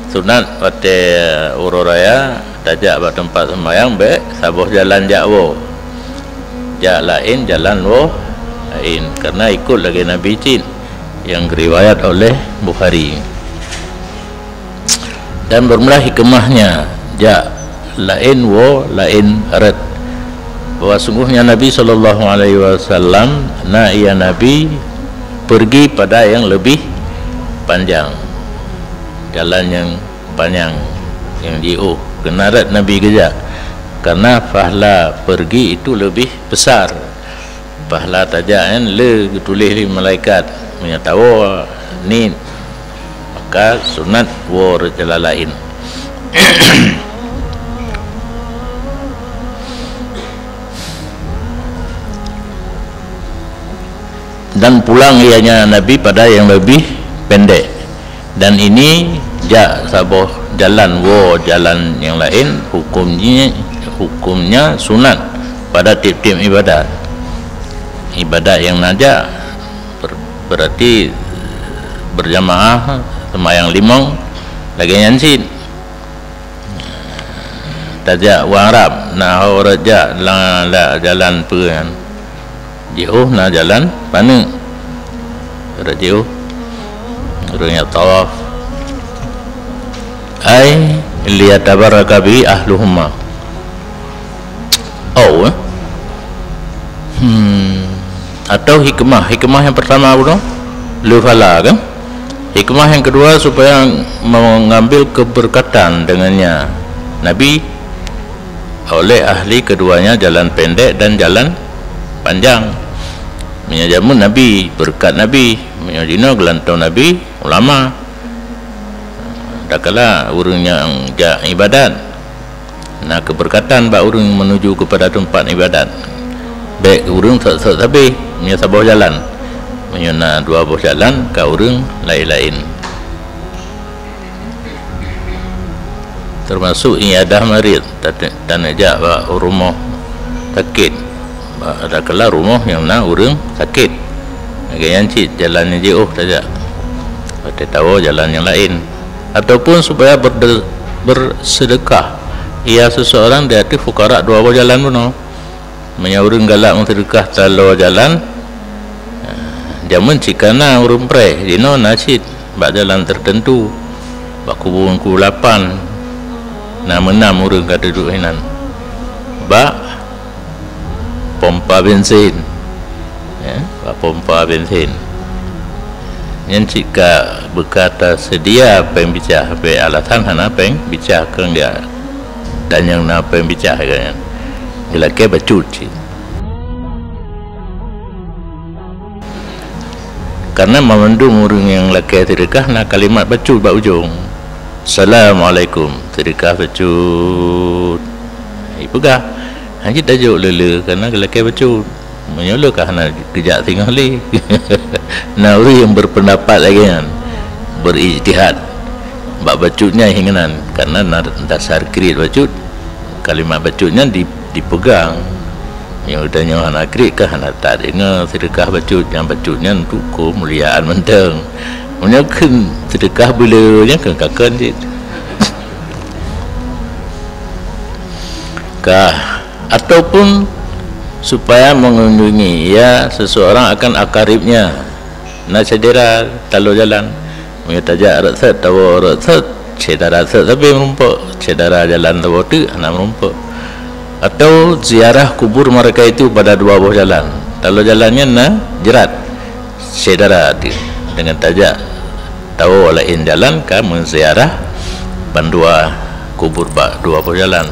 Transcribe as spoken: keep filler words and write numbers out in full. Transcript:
Sunat watée uroe raya tajak bak teumpat seumayang bék saboh jalan jak woe. Jak laén jalan woe laén, karena ikut lagée Nabi cit nyang geuriwayat oleh Bukhari. Dan beureulah hikmahnya jak laén woe laén rot, bahwa sungguhnya Nabi sallallahu alaihi wasallam na ia Nabi pergi pada yang lebih panjang, jalan yang panyang nyang jiôh keunarat Nabi geujak, karena pahala pergi itu lebih besar. Pahala tajak nyan le geutuléh lé malaikat, meunyoe tawoe niet, maka sunat woe rot jalan laén. Dan pulang ianya Nabi pada yang lebih pendek. Dan ini jak saboh jalan woe jalan nyang laén, hukumnya, hukumnya sunat pada tieb-tieb ibadat. Ibadat nyang na jak ber-, berarti berjamaah seumayang limong lagée nyan cit. Tajak u Arab, na ho rot jak la-, la-, jalan peue nyan. Jiôh na jalan paneuk. Rot jiôh. Ureuëng nyang tawaf. Ai liyatabarraka bi ahluhuma. Oh, eh? Hmm. Atau hikmah. Hikmah yang pertama apa tu? Le phala kan? Hikmah yang kedua supaya mengambil keberkatan dengannya Nabi oleh ahli keduanya jalan pendek dan jalan panjang. Meunyoe jameun Nabi, beureukat Nabi. Meunyoe jinoe geulantoe Nabi, ulama. Dakala ureuëng nyang jak ibadat, na keberkatan bak ureuëng menuju kepada tempat ibadat. Bék ureuëng sot-sot sabe, meunyoe saboh jalan. Meunyoe na dua boh jalan, ka ureuëng laén-laén. Termasuk iadah marit, tat-, taneuk jak bak rumoh sakét. Bak, dakala rumoh nyang na ureuëng sakét. Lagée nyan cit jalan nyang jiôh tajak. Watée tawoe jalan nyang laén. Ataupun supaya berde-, bersedekah ia seseorang di ateueh fukara dua boh jalan bunoe. Meunyoe ureuëng galak meuseudeukah taloe jalan, jameun cit ka na ureuëng preh, jinoe na cit bak jalan tertentu, bak kubu Teungku Lapan, na meunam ureuëng ka duduek hinan. Bak pompa bensin. Ya, bak pompa bensin. Nyan cit ka beuka taseudia péng bicah, bék alasan hana péng bicah keu dia. Dan nyang na péng bicah ka nyan. Geulakée bacut cit. Karena mandum ureuëng nyang lakée seudeukah na kalimat bacut bak ujong. "Assalamualaikum, seudeukah bacut." Ipeugah, hana jeuet tajok le-le, karena geulakée bacut. Meunyoe le ka hana geujak singoh lé. Na ureuëng nyang berpendapat lagée nyan, berijtihad. Bak bacut nyan hinan, karena na dasar kriet bacut. Kalimat bacut nyan di, dipegang. Nyang geutanyoe hana kriet ka hana tadeungoe seudeukah bacut, nyang bacut nyan untuk keumuliaan mantong. Meunyoe kheun seudeukah beuleu nyan kheun kakon cit. Ka, ataupun supaya mengunjungi ia seseorang akan akaribnya. Na syedara taloe jalan. Meunyoe tajak rot sot, tawoe rot sot, syedara sot sabe meurumpok, syedara jalan saboh teuk hana meurumpok. Atau ziarah kubur mereka itu pada dua boh jalan. Taloe jalan nyan na jeurat syedara teuh. Deungon tajak tawoe laén jalan ka meuziarah bandua kubur bak dua boh jalan.